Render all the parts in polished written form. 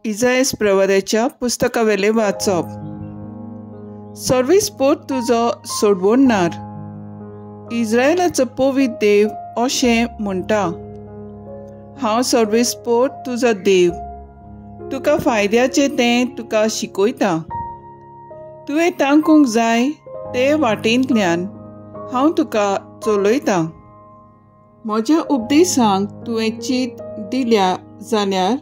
इजायस प्रवाद्याच्या पुस्तकावेले वाचप. सर्वेस्पोर तुजो सोडवणणार, इस्रायलाचो पवित्र देव अशें म्हणटा, हांव सर्वेस्पोर तुजो देव, तुका फायद्याचें तें तुका शिकयता. तुवें तांकूंक जाय ते वाटेंतल्यान हांव तुका चलयतां. म्हज्या उपदेशांक तुवें चीत दिल्या जाल्यार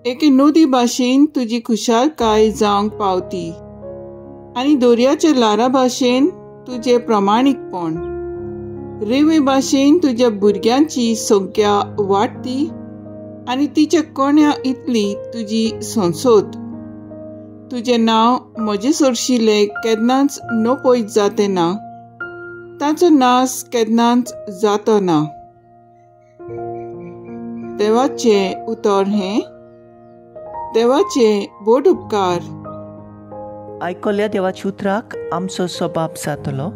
एके नदी भाशेन तुजी खुशालकाय जावंक पावती आनी दर्याच्या ल्हारा भाशेन तुजें प्रमाणीकपण. रेंवे भाशेन तुज्या भुरग्यांची संख्या वाडटी आनी तिच्या कोण्या इतली तुजी संसद. तुजें नांव म्हजे सरशिल्लें केन्नाच नपयत जातें ना, ताचो नाश केन्नाच जातो ना. देवाचें उतर हें. देवाचे व्हड उपकार. आयकल्या देवाच्या उतराक आमचो सबाब जातलो.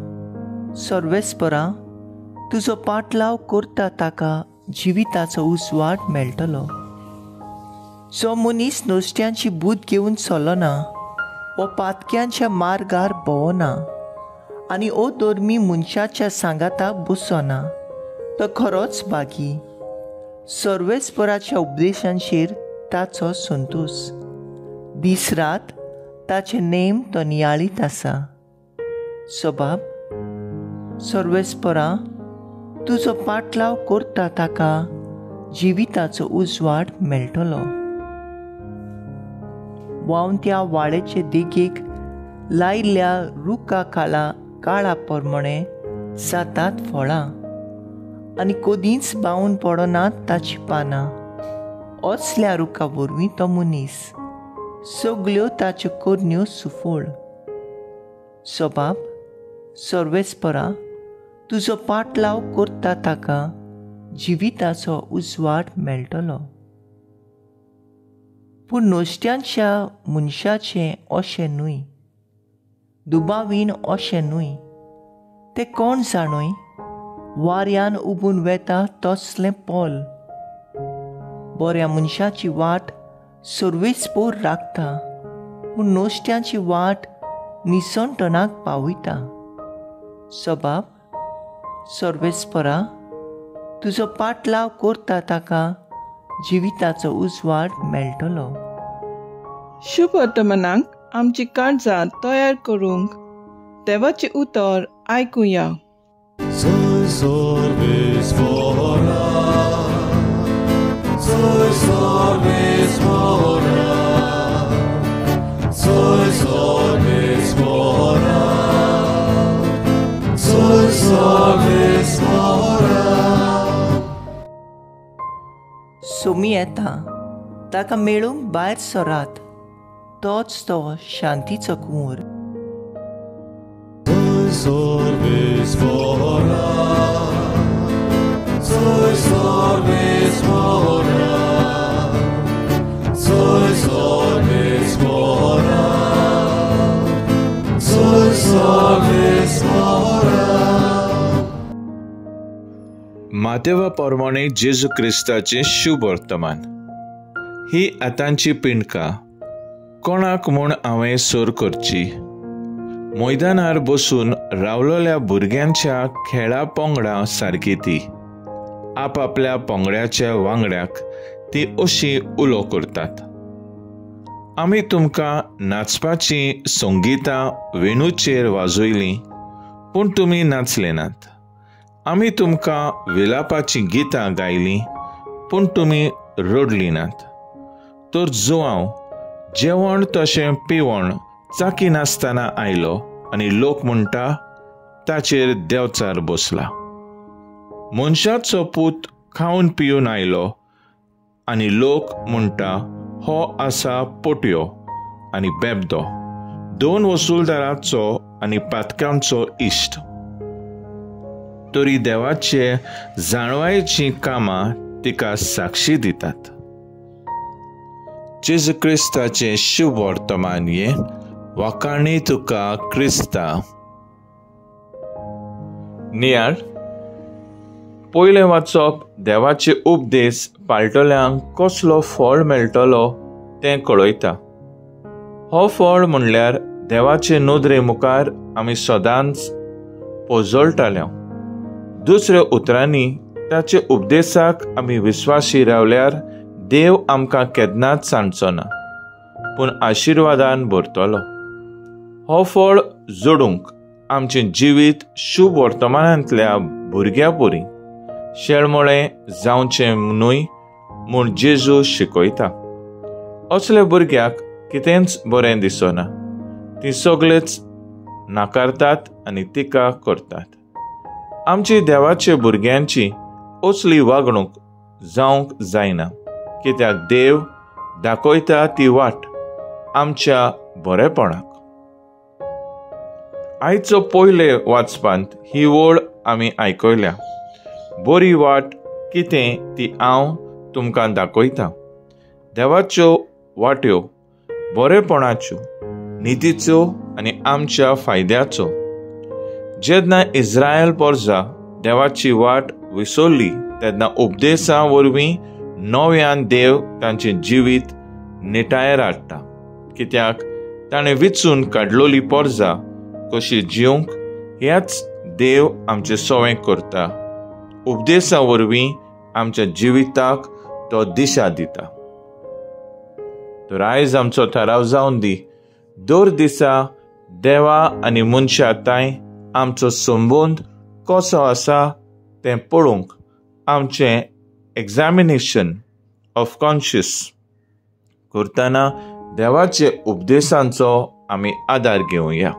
सर्वेस्परा तुजो पाटलाव करता ताका जिविताचो उजवाड मेळटलो. जो मनीस नुस्त्यांची बूद घेवन चलना वो पातक्यांच्या मार्गार भोंवना आनी ओ धर्मी मनशाच्या सांगाता बसना तो खरोच बागी. सर्वेस्पराच्या उपदेशांचेर ताचो संतोश, दीस रात ताचे नेम तो नियाळीत आसा. सबाब सर्वेस्परा तुजो पाटलाव करता ताका जिविताचो उजवाड मेळटलो. व्हांवत्या वाळेचे देगेक लायिल्ल्या रुखा खाला काळा प्रमाणे जातात फळां आनी कदींच बावून पडनात ताची पानां. असल्या रुखा वरवीं तो मनीस सगल्यो ताच्यो करण्यो सुफळ. सबाब सर्वेस्परा तुजो पाटलाव करता ताका जिविताचो उजवाड मेळटलो. पूण नुस्त्यांच्या मनशाचें अशें न्हय, दुबावीन अशें न्हय. तें कोण जाणूय वाऱ्यान उबून वेता तसलें पोल. बऱ्या मनशाची वाट सर्वेस्पोर राखता, पूण नुस्त्यांची वाट निसणटणाक पावयता. सबाब सर्वेस्परा तुजो पाटलाव करता ताका जिविताचो उजवाड मेळटलो. शुभ वर्तमानाक आमची काळजां तयार करूंक देवाचें उतर आयकुया. सोमी येता ताका मेळूंक भायर सरात, तोच तो शांतीचो कुंवर. मातेवा प्रमाणे जेजू क्रिस्ताचें शुभ वर्तमान. ही आतांची पिंडका कोणाक म्हूण हांवें सोर करची? मैदानार बसून रावलेल्या भुरग्यांच्या खेळा पंगडा सारकी ती. आपापल्या पंगड्याच्या वांगड्याक ती अशी उलो करतात, आमी तुमकां नाचपाचीं संगितां वेणूचेर वाजयलीं पूण तुमी नाचले नात. आमी तुमकां विलापाचीं गितां गायलीं पूण तुमी रडलीं नात. तर जुवांव जेवण तशें पिवण चाकी नासतना आयलो आनी लोक म्हणटा ताचेर देवचार बसला. मनशाचो पूत खावन पिवन आयलो आनी लोक म्हणटा हो आसा पोटयो आनी बेबदो, दोन वसुलदाराचो आनी पातकांचो इश्ट. तरी देवाचे जाणवायेचीं कामां तिका साक्षी दितात. जेजू क्रिस्ताचें शुभ वर्तमान हें. वाखाणी तुका क्रिस्ता. नियाळ पयलें वाचप देवाचे उपदेश पाळटल्यांक कसलो फळ मेळटलो तें कळयता. हो फळ म्हणल्यार देवाचे नदरे मुखार आमी सदांच पोजळटाले. दुसऱ्या उतरांनी ताचे उपदेशाक आमी विस्वासी रावल्यार देव आमकां केन्नाच सांडचो ना, पूण आशिर्वादान भरतलो. हो फळ जोडूंक आमचें जिवीत शुभ वर्तमानांतल्या भुरग्यां परी शेळमोळें जावचें न्हय म्हूण जेजू शिकयता. असल्या भुरग्याक कितेंच बरें दिसना, ती सगळेच नाकारतात आनी टिका करतात. आमची देवाचे भुरग्यांची असली वागणूक जावंक जायना, कित्याक देव दाखयता ती वाट आमच्या बरेपणाक. आयचो पयले वाचपांत ही वळ आमी आयकल्या. बरी वाट कितें ती हांव तुमकां दाखयता. देवाच्यो वाट्यो बरेपणाच्यो, नितीच्यो आनी आमच्या फायद्याचो. जेन्ना इस्रायल पोरजा देवाची वाट विसरली तेन्ना उपदेशा वरवीं नव्यान देव तांचें जिवीत निटायेर हाडटा, कित्याक ताणें विचून काडलोली पोरजा कशी जिवंक ह्याच देव आमचें सवें करता. उपदेशा वरवीं आमच्या जिविताक तो दिशा दिता. तर आयज आमचो थाराव जावन दी, दर दिसा देवा आनी मनशा तांय आमचो संबंद कसो आसा तें पळोवंक आमचें एग्जामिनेशन ऑफ कॉन्शियस करतना देवाचे उपदेशांचो आमी आदार घेवया.